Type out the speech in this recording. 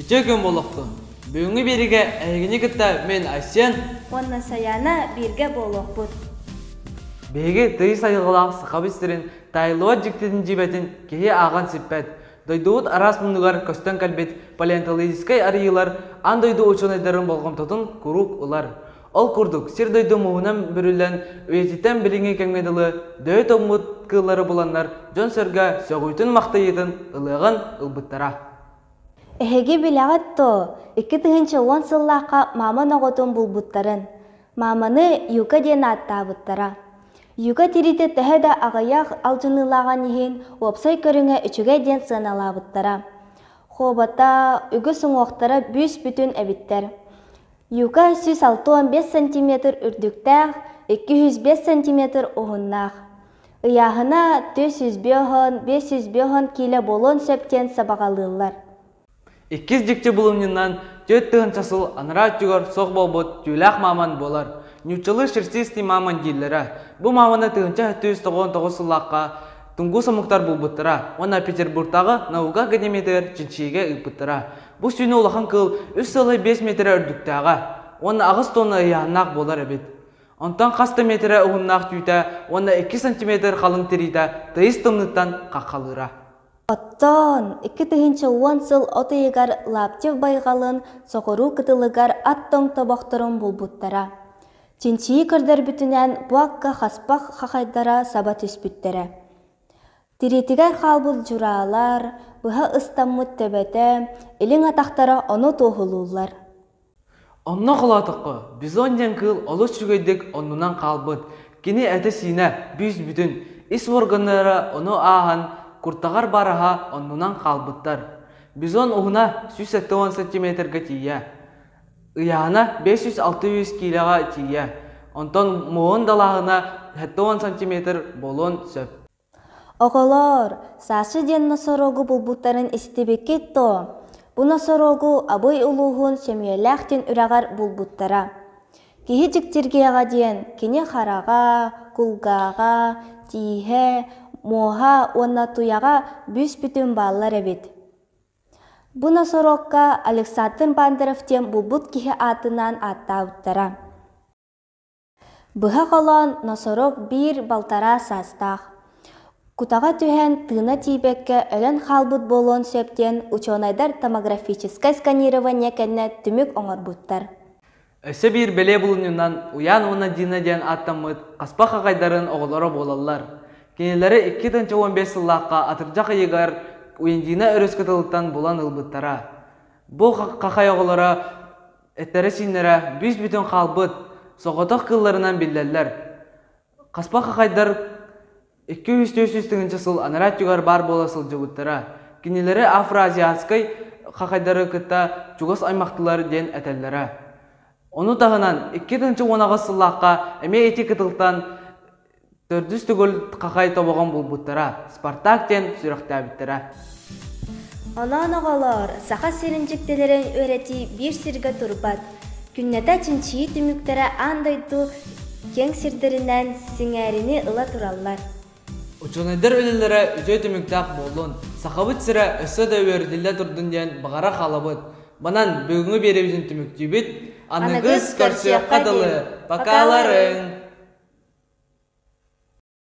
Үтүө күн буолуохтун! Бүгүҥҥү биэриигэ эһигини кытта мин Айсен уонна Сайаана бииргэ буолуохпут. Биһиги тыйыс айылҕалаах Сахабыт сирин тайлуот дьиктитин дьиибэтин киһи ааҕан сиппэт. Дойдубут араас муннугар көстөн кэлбит палеонтологическай арыйыылар аан дойду учуонайдарын болҕомтотун куруук ылар. Ол курдук, сир-дойду муһунан бүрүллэн, үйэтиттэн билиҥҥи кэмҥэ дылы дөйө тоҥмут кыыллары буланнар дьон-сэргэ сөҕүүтүн-махтайыытын ылыаҕын ылбыттара. Эһиги билэҕит дуо, 2010 сыллаахха мааман оҕотун булбуттарын. Мааманы Юка диэн ааттаабыттара. Юка тириитэ төһө да аҕыйах алдьаныылааҕын иһин, уопсай көрүҥэ үчүгэй диэн сыаналаабыттара. Хобота, үгүс уҥуохтара бүүс-бүтүн эбиттэр. Юка 165 сантиметр үрдүктээх, 205 сантиметр уһуннаах. Ыйааһына 405 505 киилэ буолуон сөп диэн сабаҕалыыллар. Иккис дьикти булумньунан 4000 сыл анараа өттүгэр суох буолбут түүлээх мааман буолар. Нууччалыы шерстистый мамонт дииллэрэ. Бу мааманы 1999 сыллаахха Тунгус омуктар булбуттара уонна Петербургтааҕы наука академиятыгар чинчийиигэ ыыппыттара. Бу сүүнэ улахан кыыл үс сыалай биэс миэтэрэ үрдүктээҕэ уонна аҕыс тонна ыйааһыннаах буолар эбит. Онтон хас да миэтэрэ уһуннаах түүтэ уонна 2 сантиметр халыҥ тириитэ тыйыс тымныыттан хаххалыыра. Оттон 2010 сыл от ыйыгар Лаптев байҕалын соҕуруу кытылыгар ат тоҥ тобохторун булбуттара. Чинчийии көрдөрбүтүнэн, бу акка хаспах хахайдара саба түспүттэрэ. Тириитигэр хаалбыт дьураалар, быһа ыстаммыт төбөтө, илиҥ атахтара ону туоһулууллар. Онно холоотоххо, бизон диэн кыыл олус үчүгэйдик оннунан хаалбыт. Кини этэ-сиинэ бүүс-бүтүн, ис уорганнара ону ааһан, куртаҕар бараһа оннунан хаалбыттар. Бизон уһуна 170 сантиметрга тиийэ. Ыйааһына 500-600 киилэҕэ тиийэ, онтон муоһун далааһына 70 сантиметр буолуон сөп. Оҕолоор, Саша диэн носорогу булбуттарын истибиккит дуо? Бу носорогу Абый улууһун Сөмүйэлээх диэн үрэҕэр булбуттара. Киһи дьиктиргиэҕэ диэн кини хараҕа, кулгааҕа, тииһэ, муоһа уонна туйаҕа бүүс-бүтүн бааллар эбит. Бу носорогка Александр Бандеров диэн булбут киһи аатынан ааттаабыттара. Быһа холоон носорог биир балтараа саастаах. Кутаҕа түһэн тыына тиийбэккэ өлөн хаалбыт буолуон сөп диэн учуонайдар томографическай сканирование кэннэ түмүк оҥорбуттар. Өссө биир бэлиэ булунньунан Уйаан уонна Дина диэн ааттаммыт хаспах хахайдарын оҕолоро буолаллар. Кинилэри 2015 сыллаахха атырдьах ыйыгар Уяндина өрүс кытылыттан булан ылбыттара. Бу хахай оҕолоро эттэрэ-сииннэрэ бүүс-бүтүн хаалбыт, соҕотох кыылларынан биллэллэр. Хаспах хахайдар 200-300 тыһыынча сыл анараа өттүгэр баар буола сылдьыбыттара. Кинилэри афроазиатскай хахайдары кытта чугас аймахтылар диэн этэллэрэ. Ону таһынан 2018 сыллаахха эмиэ ити кытылтан төрдүс төгүл хахай тобоҕун булбуттара, Спартак диэн сүрэхтээбиттэрэ. Онон оҕолоор, Саха сирин дьиктилэрин үөрэтии биир сиргэ турбат. Күннэтэ чинчийии түмүктэрэ аан дойду киэҥ сирдэринэн сиҥээрини ыла тураллар. Учуонайдар үлэлэрэ үтүө түмүктээх буоллун, Сахабыт сирэ өссө да үөрэтиллэ турдун диэн баҕара хаалабыт. Манан бүгүҥҥү биэриибитин түмүктүүбүт. Аныгыс көрсүөххэ дылы. Покаларыҥ!